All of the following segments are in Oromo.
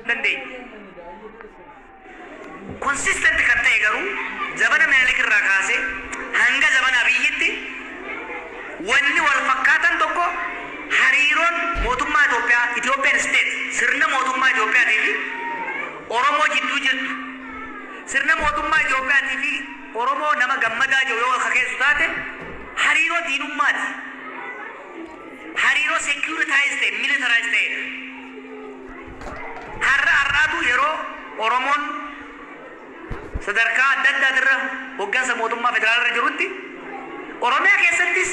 dandeenye. Consistent kan ta'e garuu zabana Minilik irraa kaasee hanga zabana Abiyyitti wanni wal fakkaatan tokko hariiroon mootummaa Itoophiyaa, Ethiopian state, sirna mootummaa Itoophiyaatii fi Oromoo jidduu jirtu, sirna mootummaa Itoophiyaatii fi Oromoo nama Gammadaa jedhu yoo ka keessu taate hariiroo diinummaati. Hariiroo securitize ta'e, militarize ta'edha. Har'a har'aatu yeroo Oromoon sadarkaa adda addaatirra hoggansa mootummaa federaalaa irra jirutti, Oromiyaa keessattis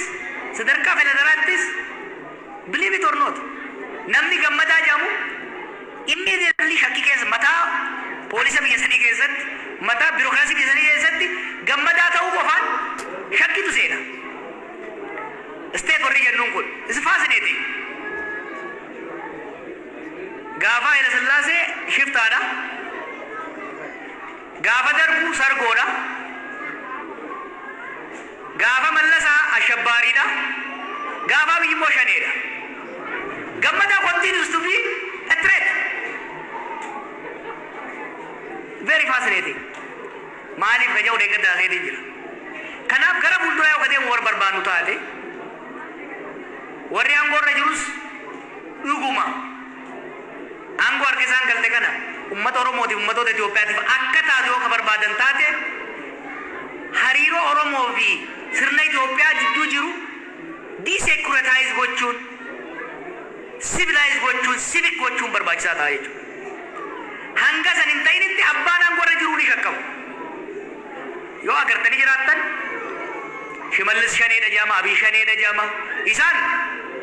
sadarkaa federaalaattis, believe it or not, namni Gammadaa jedhamu immediately shakkii keessa, mataa poolisa biyya sanii keessatti, mataa biirokiraasii biyya sanii keessatti Gammadaa ta'uu qofaan shakkitu seena. State warri jennuun kun is fascinating. Gaafa Haile Sillaasee shiftaadha. Gaafa Darbuu sargoodha. Gaafa Mallasaa ashabbaariidha. Gaafa Abiy immoo shaneedha. Gammadaa continues to be a threat. Very fascinating. Maaliif ka jedhu deeggarta seetiin jira. Kanaaf gara fuulduraa yoo ka deemu warra barbaannu taate, warri aangoo irra jirus dhuguma aangoo harka isaan galte kana ummata Oromootiif, ummatoota Itoophiyaatiif akka taatu yoo ka barbaadan taate, hariiroo Oromoo fi sirna Itoophiyaa jidduu jiru desecuritize gochuun, civilize gochuun, civic gochuun barbaachisaa ta'a jechuudha. Hanga san hin ta'initti abbaan aangoo irra jiruu ni shakkamu. Yoo agartanii jiraattan, Shimallis shaneedha jedhama, Abiy shaneedha jedhama. Isaan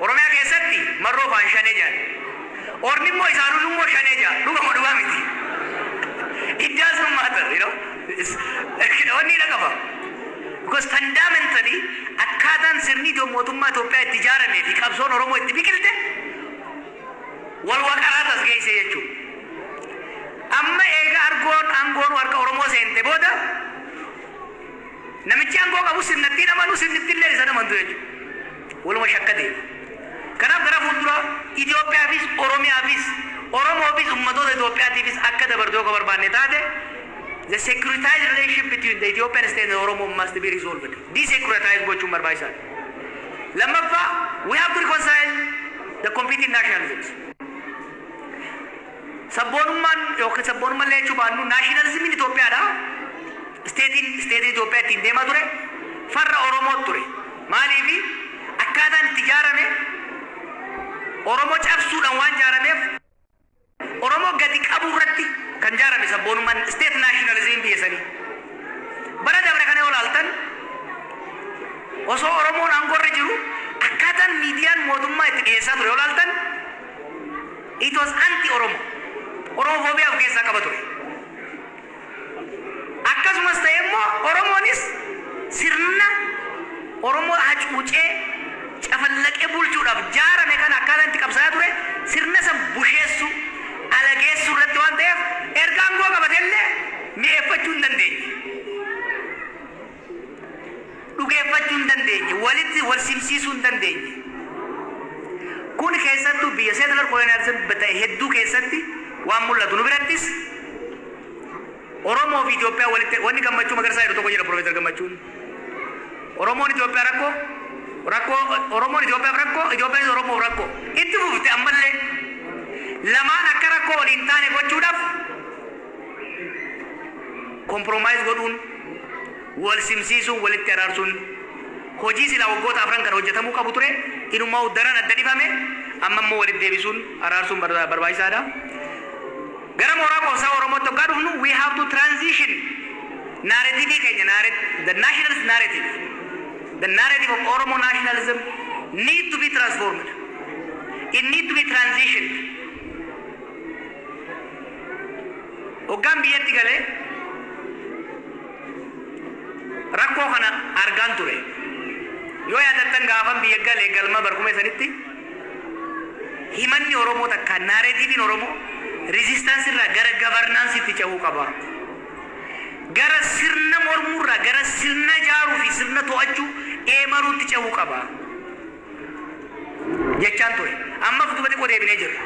Oromiyaa keessatti Marroo faan shanee jedhan. Ormi immoo isaanuun immoo shanee jedha. Dhugama dhugaa miti. It doesn't matter. Wanni dha qaba. Because fundamentally akkaataan sirni mootummaa Itoophiyaa itti ijaaramee fi qabsoon Oromoo itti biqilte wal waqaraa tas geesse jechuudha. Amma eega argoon aangoon harka Oromoo seente booda, namichi aangoo qabu sirnattiin amanu, sirnitti illee isa amantu jechuudha. Waluma shakka deema. Kanaaf gara fuulduraa Itoophiyaafis, Oromiyaafis, Oromoofis, ummatoota Itoophiyaatiifis akka dabartu yoo ka barbaanne taate, the securitized relationship between the Ethiopian state and the Oromo must be resolved. Desecuritize gochuun barbaachisaadha. Lammaffaa, we have to reconcile the competing nationalisms. Sabboonummaan yookiin sabboonummaan illee jechuu baannu, nationalismiin Itoophiyaadha. Stateiin Itoophiyaa ittiin deemaa ture farra Oromoo ture. Maaliifi? Akkaataan itti ijaarame Oromoo cabsuudhaan waan ijaarameef, Oromoo gadi qabuu irratti kan ijaarame sabboonummaan state nationalism biyya sanii. Bara dabre kana yoo ilaaltan, osoo Oromoon aangoo irra jiru, akkaataan miidiyaan mootummaa itti dhiyeessaa ture yoo ilaaltan, it was anti Oromo. Oromophobia of keessaa qaba ture. Akkasumas ta'e immoo Oromoonis sirna Oromoo hacuucee cafallaqee bulchuudhaaf jaarame kana akkaataan itti qabsaa'aa ture sirna san busheessu, alageessuu irratti waan ta'eef, erga aangoo qabatellee mi'eeffachuu hin dandeenye. Dhugeeffachuu hin dandeenye. Walitti wal simsiisuu hin dandeenye. Kun keessattuu biyya settler colonialism ta'e hedduu keessatti waan mul'atu. Nu birattis Oromoo fi Itoophiyaa walitti, wanni Gammachuu Magarsaa jedhu tokko jira, Profeesar Gammachuun. Oromoon Itoophiyaa rakkoo, rakkoo, Oromoon Itoophiyaaf rakkoo, Itoophiyaanis Oromoof rakkoo. Itti fufte ammallee lamaan akka rakkoo waliin taane gochuudhaaf compromise godhuun, wal simsiisuun, walitti araarsuun hojii silaa waggoota 4 kan hojjetamuu qabu ture. Inumaa daran adda dhifame. Amma immoo walitti deebisuun, araarsuun barbaachisaadha. Gara mooraa qabsoo Oromootti hoggaa dhufnu, we have to transition narrative keenya, the nationalist narrative, the narrative of Oromo nationalism need to be transformed. It need to be transitioned. Hoggaan biyyatti galee rakkoo kana argaan ture. Yoo yaadattan, gaafan biyya galee galma barkumee sanitti himanni Oromoo takka narrativeiin Oromoo resistance irraa gara governanceitti ce'uu qaba. Gara sirna mormuurraa gara sirna ijaaruu fi sirna to'achuu eemaruutti ce'uu qaba jechaan ture. Amma duuba xiqqoo deebinee jirra.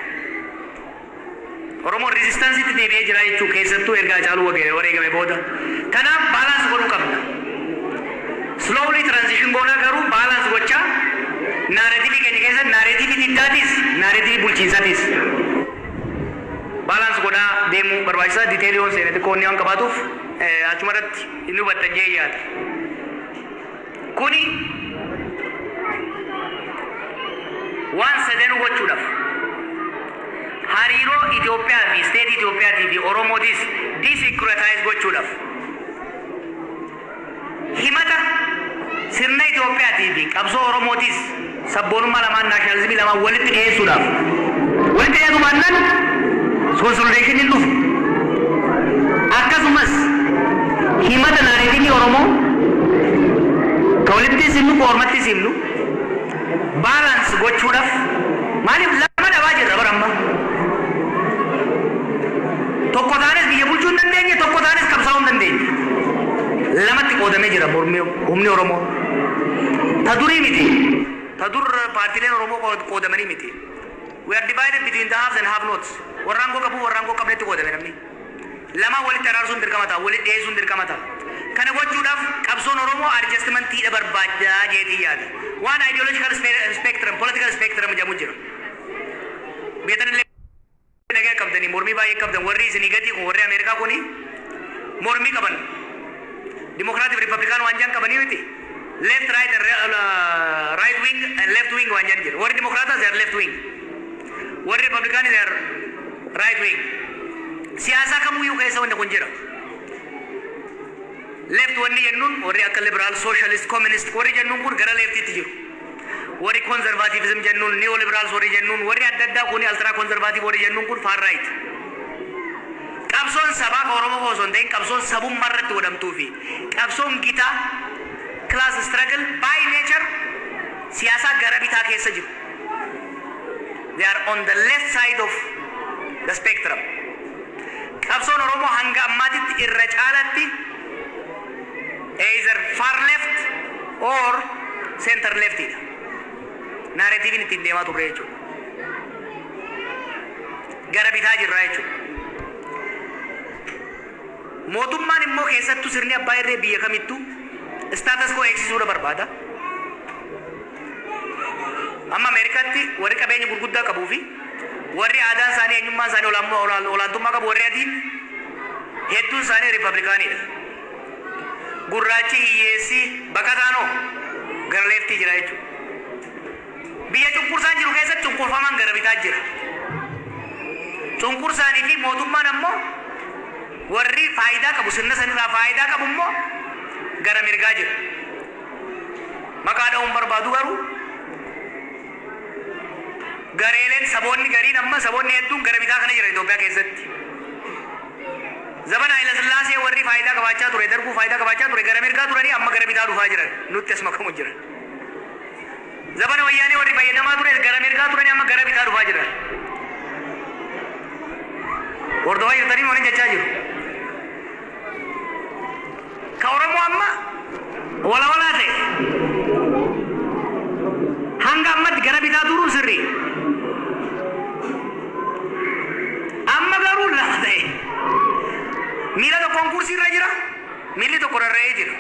Oromoon resistanceitti deebi'ee jira jechuu, keessattuu erga Hacaaluu wareegame booda. Kanaaf balance godhuu qabna. Slowly transition goonaa, garuu balance gochaa, narrative keenya keessatti narrative diddaatis, narrative bulchiinsaatis balance godhaa deemuu barbaachisaa. Detail yoon seene xiqqoo inni waan qabaatuuf, achuma irratti inni hubattan jee yaada. Kuni waan sadanuu gochuudhaaf, hariiroo Itoophiyaa fi state Itoophiyaatii fi Oromootis desecuritize gochuudhaaf, himata sirna Itoophiyaatii fi qabsoo Oromootis, sabboonummaa lamaan, nationalism lamaan walitti dhiyeessuudhaaf. Walitti dhiyeessuu baannaan consolidation hin dhufu. Akkasumas himata narrative Oromoo ka walitti simnu, ka ormatti simnu balance gochuudhaaf. Maaliif lama dhabaa jirra bara amma? Tokko taanes biyya bulchuu hin dandeenye, tokko taanes qabsaa'uu hin dandeenye. Lamatti qoodamee jira mormi humni Oromoo. Ta durii miti. Ta dur paartiileen Oromoo qoodamanii miti. We are divided between the haves and have nots. Warra aangoo qabu, warra aangoo qabnetti qoodame namni. Lamaan walitti araarsuun dirqama ta'a, walitti dhiyeessuun dirqama ta'a. Kana gochuudhaaf qabsoon Oromoo adjustmentiidha barbaadaa jeetii yaada. Waan ideological spectrum, political spectrum jedhamu jira. Biyya tanillee dhagee qabdanii mormii baay'ee qabdan. Warri isinii gadi kun, warri Ameerikaa kuni mormii qaban. Democratic, Republican waan jaan qabanii miti. Left, right and right wing and left wing waan jaan jira. Warri Democrats, they are left wing. Warri Republican, they are right wing. Siyaasaa kamuyyuu keessa wanni kun jira. Left wanni jennuun warri akka liberal, socialist, communist warri jennuun kun gara leftiitti jiru. Warri conservatism jennuun, neo liberals warri jennuun, warri adda addaa kun, ultra conservative warri jennuun kun far right. Qabsoon sabaa ka Oromoo osoo hin ta'in, qabsoon sabummaa irratti godhamtuu fi qabsoon gitaa, class struggle, by nature siyaasaa gara bitaa keessa jiru. They are on the left side of the spectrum. Qabsoon Oromoo hanga ammaatitti irra caalatti either far left or center leftidha. Narrativeiin ittiin deemaa turre jechuudha. Gara bitaa jirra jechuudha. Mootummaan immoo, keessattuu sirni abbaa irree, biyya kamittuu status quo eegsisuudha barbaada. Amma Ameerikaatti warri qabeenya gurguddaa qabuu fi warri aadaan isaanii, eenyummaan isaanii olaantummaa qabu, warri adiin hedduun isaanii Republicanidha. Gurraachi, hiyyeessi, baqataanoo gara leftii jira jechuudha. Biyya cunqursaan jiru keessatti cunqurfamaan gara bitaa jira. Cunqursaanii fi mootummaan ammoo, warri faayidaa qabu, sirna sanirraa faayidaa qabu immoo gara mirgaa jira. Maqaa dha'uun barbaadu, garuu gareeleen saboonni gariin, amma saboonni hedduun gara bitaa kana jira Itoophiyaa keessatti. Zabana Haayila Sillaasee warri faayidaa qabaachaa ture, darbuu faayidaa qabaachaa ture, gara mirgaa turanii amma gara bitaa dhufaa jiran, nutti as makamu jiran. Zabana Wayyaanee warri fayyadamaa ture gara mirgaa turanii amma gara bitaa dhufaa jiran. Hordofaa jirtanii waliin jechaa jiru. Ka Oromoo amma wala walaa ta'e. Hanga ammatti gara bitaa turuun sirrii. Amma garuu lama ta'e. Miila tokkoon kursii irra jira, miilli tokko rarra'ee jira.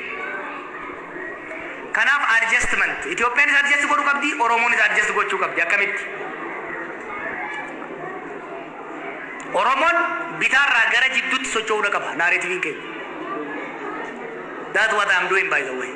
Kanaaf adjustment. Itoophiyaanis adjust godhuu qabdi, Oromoonis adjust gochuu qabdi. Akkamitti? Oromoon bitaarraa gara jidduutti socho'uu qaba narrativeiin keenya. That's what I'm doing, by the way.